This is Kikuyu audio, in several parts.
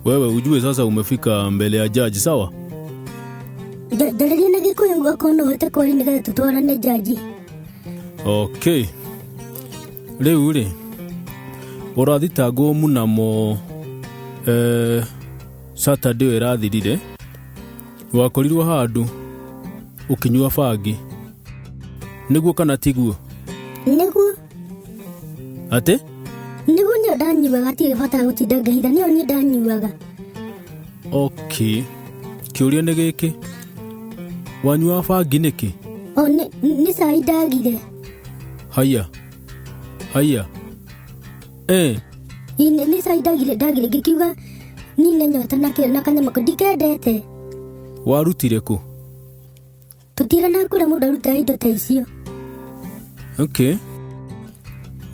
Wewe ujue sasa umefika mbele ya jaji, sawa? Njarĩria na Gĩkũyũ okorwo no ũhote kwaria nĩgetha tũtwarane jaji. Okay. Rĩu rĩ, ũrathitangwo mũnamo Saturday ĩyo ĩrathirire, wakorirwo handũ ũkĩnyua bangi. Nĩguo kana tiguo? Nĩguo. Atĩ? Nĩguo, nĩyo ndanyuaga, hatirĩ bata wa gũtinda ngĩhitha, nĩyo niĩ ndanyuaga. Okay. Kĩũria nĩ gĩkĩ. Wanyuaga bangi nĩkĩ? O nĩ cai ndagire. Haya. Haya. Ĩ, nĩ cai ndagire ngĩkiuga nine nyota na kanyama kau ndikendete. Warutire kũ? Tũtirana kũrĩa mũndũ arutaga indo ta icio. Okay.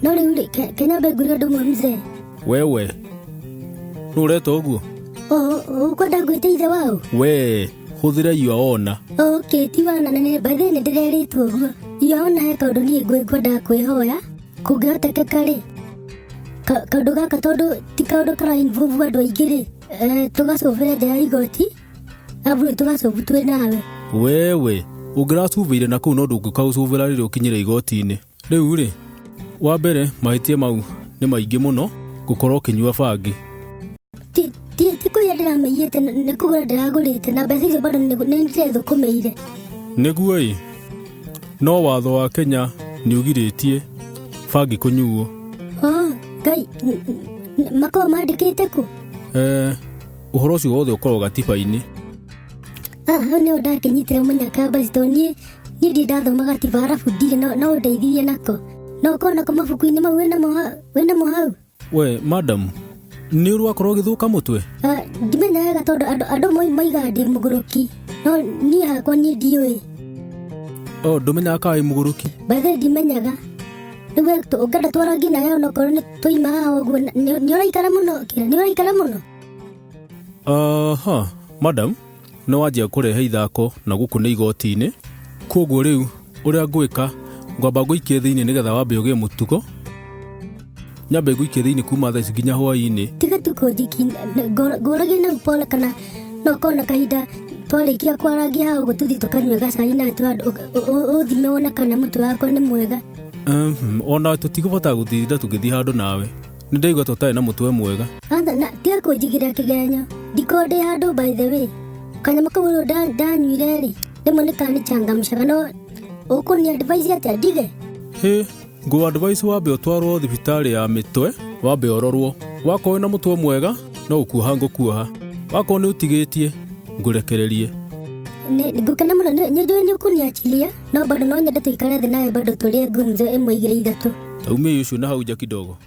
No rĩu rĩ, Kenya nyambe ngwĩre ũndũ ũmwe mzee. Wewe. Nũ ũreta ũguo? Ũkwenda ngwĩte ithe wao? We, hũthĩra your honor. Okay, ti wana na nĩ by the way nĩ ndĩrerĩtwo ũguo. Your honor, he kaũndũ niĩ ngwendaga kwĩhoya kũngĩhotekeka rĩ, kaũndũ gaka tondũ ti kaũndũ kara involve andũ aingĩ rĩ, tũgacũbĩre nja ya igoti, arabu rĩu tũgacũbu twĩ nawe. Wewe, ũngĩracubĩire na kũu no ndũngĩkaũcubĩra rĩrĩa ũkinyire igoti-inĩ. Rĩu rĩ, wa mbere mahĩtia mau nĩ maingĩ mũno gũkorwo ũkĩnyua bangi. Ti kũiya ndĩramĩiyĩte, nĩ kũgũra ndĩragũrĩte na mbeca icio bado nĩ ndĩrethũkũmĩire. Nĩguo ĩ, no watho wa Kenya nĩ ũgirĩtie bangi kũnyuo. Oh, Ngai, makoragwo mandĩkĩte kũ? Ũhoro ũcio wothe ũkoragwo gatiba-inĩ. Ah, hau nĩho ndakĩnyitĩra mũnyaka basi tondũ niĩ ndirĩ ndathoma gatiba, arabu ndirĩ no ũndeithirie nako. No ũkorwo nako mabuku-inĩ mau wĩnamo hau. We, madam, nĩ ũrĩ wakorwo ũgĩthũka mũtwe? Ah, ndimenya wega tondũ andũ moigaga ndĩ mũgũrũki, no niĩ hakwa niĩ ndiũĩ. Oh, ndũmenyaga kana wĩ mũgũrũki? By the way, ndimenyaga. Rĩu we ũngĩenda twarangie nawe onokorwo nĩ twaima haha ũguo, nĩ ũraikara mũno, kĩra, nĩ ũraikara mũno? Aha, madam, nĩ wanjia kũrehe ithako na gũkũ nĩ igoti-inĩ. Koguo rĩu ũrĩa ngwĩka, ngwamba ngũikie thĩinĩ nĩgetha wambe ũgĩe mũtugo. Nyambe ngũikie thĩinĩ kuma thaa ici nginya hwaĩ-inĩ. Tiga tu kũnjikia, ngũragia na upole kana no ũkorwo na kahinda twarĩkia kwarangia haha ũguo tũthiĩ tũkanyue gacai na ũthime wone kana mũtwe wakwa nĩ mwega. Ona tũtigũbata gũtinda tũgĩthiĩ handũ nawe. Nĩ ndaigua tũtarĩ na mũtwe mwega. Atha, na tiga kũnjigĩra kĩgenyo. Ndikorwo ndĩ handũ by the way. Kanyamũ kau rĩu ndanyuire rĩ, rĩmwe nĩ kanichangamshaga, no ũkũni advice atĩa ndige? Hĩ, ngũ advice wambe ũtwarwo thibitarĩ ya mĩtwe, wambe ũrorwo. Wakorwo wĩna mũtwe mwega, no gũkuoha ngũkuoha. Wakorwo nĩ ũtigĩtie, ngũrekererie. Ngũkena mũno nĩ njũĩ nĩ ũkũniachilia, no bado no nyende tũikare thĩ nawe bado tũrĩe gumzo ĩmwe igĩrĩ ithatũ. Taumia ũcio na hau nja kidogo.